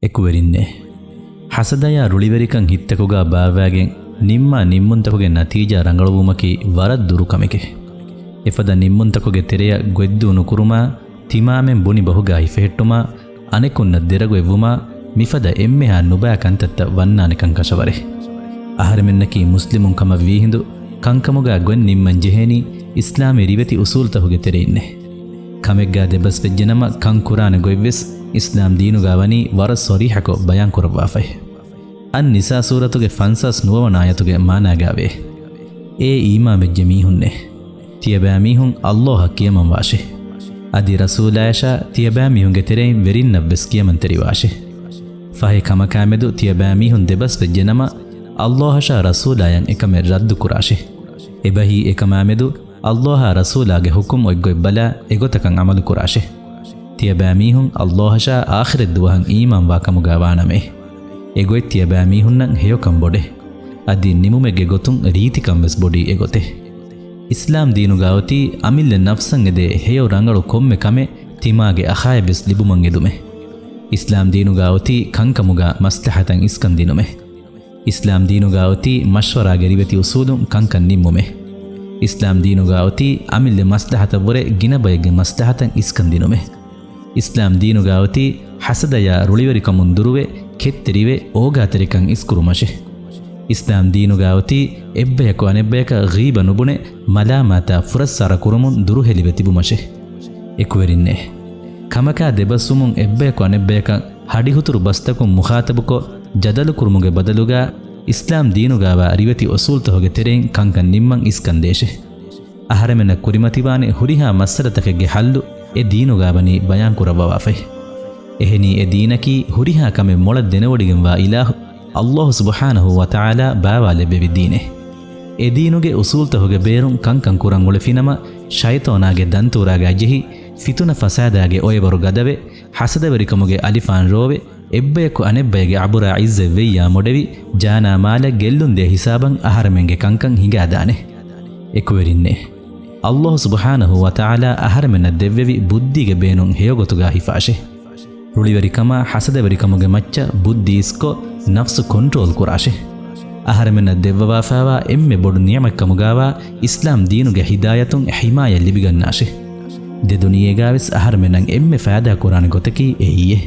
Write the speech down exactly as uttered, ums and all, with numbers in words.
އެކުވެރިންނޭ. ހަސަދަޔާ ރުޅިވެރިކަން ހިތްތަކުގާ ބާއްވާގެން ނިންމާ ނިންމުންތަކުގެ ނަތީޖާ ރަނގަޅުވުމަކީ ވަރަށް ދުރު ކަމެކޭ. އެފަދަ ނިންމުންތަކުގެ ތެރެޔަށް ގޮތްދޫ ނުކުރުމާ، ތިމާމެން ބުނި ބަހުގާ ހިފެހެއްޓުމާ، އަނެކުންނަށް ދެރަގޮތްވުމާ، މިފަދަ އެންމެހާ ނުބައި ކަންތައްތައް ވަންނާނެކަން ކަށަވަރޭ. އަހަރެމެންނަކީ މުސްލިމުން ކަމަށް ވީހިނދު، ކަންކަމުގާ ގޮތް ނިންމަން ޖެހޭނީ އިސްލާމީ ރިވެތި އުސޫލުތަކުގެ ތެރެއިންނޭ. ކަމެއްގާ ދެބަސްވެއްޖެނަމަ، ކަން ކުރާނެ ގޮތްވެސް އިސްލާމް ދީނުގާ ވަނީ ވަރަށް ޞަރީޙަކޮށް ބަޔާންކުރައްވާފައި. އައްނިސާ ސޫރަތުގެ ފަންސާސް ނުވަވަނަ އާޔަތުގެ މާނާގާވޭ، އޭ އީމާންވެއްޖެ މީހުންނޭ! ތިޔަބައިމީހުން ﷲ އަށް ކިޔަމަންވާށޭ. އަދި ރަސޫލާޔަށާ ތިޔަބައިމީހުންގެ ތެރެއިން ވެރިންނަށްވެސް ކިޔަމަންތެރިވާށޭ. ފަހެ ކަމަކާމެދު ތިޔަބައިމީހުން ދެބަސްވެއްޖެނަމަ، ﷲ އަށާ ރަސޫލާޔަށް އެކަމެއް ރައްދުކުރާށޭ. އެބަހީ އެކަމާމެދު ﷲ އާ ރަސޫލާގެ ޙުކުމް އޮތްގޮތް ބަލާ އެގޮތަކަށް ޢަމަލުކުރާށޭ. ތިޔަބައިމީހުން ﷲ އަށާ އާޚިރަތް ދުވަހަށް އީމާންވާ ކަމުގާ ވާނަމޭ. އެގޮތް ތިޔަބައިމީހުންނަށް ހެޔޮކަން ބޮޑޭ. އަދި ނިމުމެއްގެ ގޮތުން ރީތިކަން ވެސް ބޮޑީ އެގޮތޭ. އިސްލާމް ދީނުގާ އޮތީ އަމިއްލަ ނަފްސަށް އެދޭ ހެޔޮ ރަނގަޅު ކޮންމެ ކަމެއް ތިމާގެ އަޚާޔަށް ވެސް ލިބުމަށް އެދުމޭ. އިސްލާމް ދީނުގާ އޮތީ ކަންކަމުގާ މަސްލަހަތަށް އިސްކަން ދިނުމޭ. އިސްލާމް ދީނުގާ އޮތީ މަޝްވަރާގެ ރިވެތި އުސޫލުން ކަންކަން ނިންމުމޭ. އިސްލާމް ދީނުގާ އޮތީ އަމިއްލަ މަސްލަހަތަށްވުރެ ގިނަ ބައެއްގެ މަސްލަހަތަށް އިސްކަން ދިނުމޭ. އިސްލާމް ދީނުގާ އޮތީ ހަސަދަޔާ ރުޅިވެރިކަމުން ދުރުވެ، ކެތްތެރިވެ، އޯގާތެރިކަން އިސްކުރުމަށޭ. އިސްލާމް ދީނުގާ އޮތީ އެއްބަޔަކު އަނެއްބަޔަކަށް ޣީބަ ނުބުނެ، މަލާމާތާ ފުރައްސާރަ ކުރުމުން ދުރުހެލިވެ ތިބުމަށޭ. އެކުވެރިންނޭ! ކަމަކާ ދެބަސްވުމުން އެއްބަޔަކު އަނެއްބަޔަކަށް ހަޑިހުތުރު ބަސްތަކުން މުޚާޠަބުކޮށް، ޖަދަލުކުރުމުގެ ބަދަލުގާ، އިސްލާމް ދީނުގާވާ ރިވެތި އުސޫލުތަކުގެ ތެރެއިން ކަންކަން ނިންމަން އިސްކަން ދޭށޭ. އަހަރެމެންނަށް ކުރިމަތިވާނެ ހުރިހާ މައްސަލަތަކެއްގެ ޙައްލު އެ ދީނުގާ ވަނީ ބަޔާން ކުރައްވަވާފައި. އެހެނީ އެ ދީނަކީ ހުރިހާ ކަމެއް މޮޅަށް ދެނެވޮޑިގެންވާ އިލާހު ﷲ ސުބްޙާނަހޫ ވަތަޢާލާ ބާވާލެއްވެވި ދީނެއް. އެ ދީނުގެ އުސޫލުތަކުގެ ބޭރުން ކަންކަން ކުރަން އުޅެފިނަމަ، ޝައިޠާނާގެ ދަންތޫރާގާ ޖެހި، ފިތުނަ ފަސާދާގެ އޮއެވަރު ގަދަވެ، ހަސަދަވެރިކަމުގެ އަލިފާން ރޯވެ، އެއްބަޔަކު އަނެއްބަޔެއްގެ އަބުރާ ޢިއްޒަތް ވެއްޔާ މޮޑެވި، ޖާނާ މާލެ ގެއްލުން ދޭ ހިސާބަށް އަހަރެމެންގެ ކަންކަން ހިނގާދާނެ. އެކުވެރިންނޭ! ﷲ ސުބްޙާނަހޫ ވަތަޢާލާ އަހަރެމެންނަށް ދެއްވެވި ބުއްދީގެ ބޭނުން ހެޔޮގޮތުގާ ހިފާށޭ. ރުޅިވެރިކަމާ ހަސަދަވެރިކަމުގެ މައްޗަށް ބުއްދި އިސްކޮށް، ނަފްސު ކޮންޓްރޯލް ކުރާށޭ. އަހަރެމެންނަށް ދެއްވަވާފައިވާ އެންމެ ބޮޑު ނިޢުމަތްކަމުގާވާ އިސްލާމް ދީނުގެ ހިދާޔަތުން ޙިމާޔަތް ލިބިގަންނާށޭ. ދެ ދުނިޔޭގާވެސް އަހަރެމެންނަށް އެންމެ ފައިދާ ކުރާނެ ގޮތަކީ އެއީއޭ.